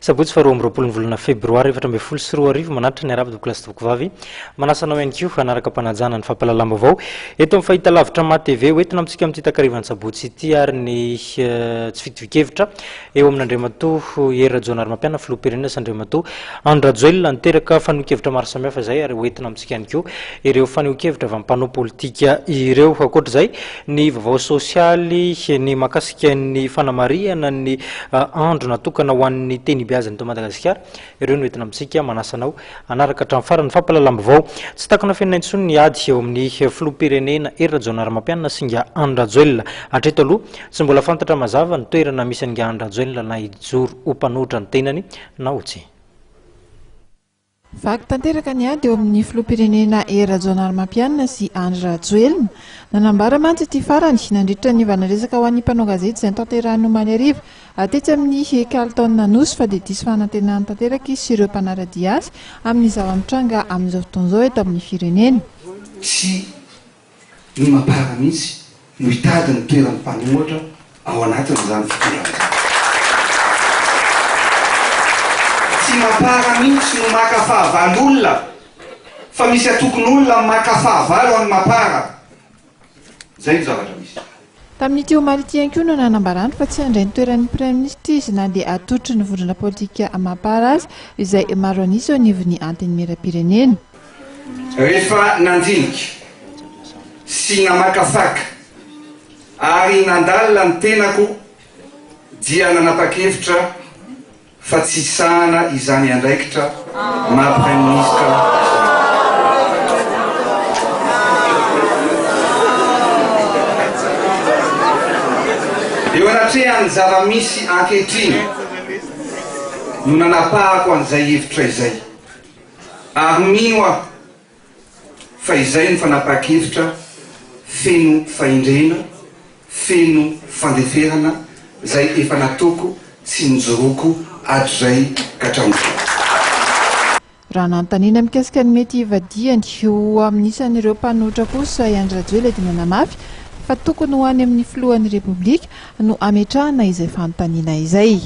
Sabotsy faha 22 ny volana febroary 2014, manatitra ny arahaba tompokolahy sy tompokovavy. Manasa anao ihany koa hanaraka am-panajana ny fampahalalam-baovao eto amin'ny fahitalavitra Ma TV. Hoentina amintsika amin'ity takarivan'ny sabotsy ity ary ny tsy fitovian-kevitra eo amin'Andriamatoa Hery Rajaonarimampianina filoham-pirenena sy Andriamatoa Andry Rajoelina. Niteraka fanehoan-kevitra maro samihafa izay ary hoentina amintsika ihany koa ireo fanehoan-kevitra avy amin'ny mpanao politika ireo. Ankoatra izay, ny vaovao sosialy, ny mahakasika ny fanamarihana ny andro natokana ho an'ny teny ibeazana eto Madagasikara, ireo no entina amintsika. Manasa anao hanaraka hatramin'ny farany ny fampahalalam-baovao. Tsy takona afenina intsony ny ady eo amin'ny filoham-pirenena Hery Rajaonarimampianina sy Ingahy Andry Rajoelina. Hatreto aloha, tsy mbola fantatra mazava ny toerana misy an'Ingahy Andry Rajoelina na hijoro ho mpanohitra ny tenany na ho tsia. Vaky tanteraka ny ady eo amin'ny filoham-pirenena Hery Rajaonarimampianina sy Andry Rajoelina. Nanambara mantsy ity farany, nandritra ny vanaresaka ho an'ny mpanao gazety izay notanterahiny omaly hariva tetsy amin'ny Carlton Anosy fa dia diso fanantenana tanteraka izy sy ireo mpanara-dia azy amin'ny zava-mitranga amin'izao fotoana izao eto amin'ny firenena. Tsy ny mapar mihitsy no hitady ny toeran'ny mpanohatra ao anatin'izany fitondrana izany. Tsy mapar mihitsy no maka fahavalo olona fa misy antokon'olona maka fahavalo an'ny mapar. Izay no zavatra misy. Tamin'ity omaly ity ihany koa no nanambarany fa tsy handray ny toeran'ny Praiminisitra izy na dia atolotry ny vondrona politika mapar aza, izay maro an'isa eo anivon'ny Antenimierampirenena. Rehefa nandinika sy namakafaka ary nandalina ny tenako dia nanapa-kevitra fa tsy hisahana izany andraikitra maha Praiminisitra izany. Eo anatrehan'ny zava-misy ankehitriny no nanapahako an'izay hevitra izay. Ary mino aho fa izay no fanapahan-kevitra feno fahendrena, feno fandeferana izay efa nataoko sy nijoroako hatrizay ka hatramin'izao. Raha nanontaniana mikasika ny mety hivadihany ho amin'ny isan'ireo mpanohitra kosa i Andry Rajoelina dia nanamafy fa tokony ho any amin'ny filohan'ny Repoblika no hametrahana izay fanontaniana izay.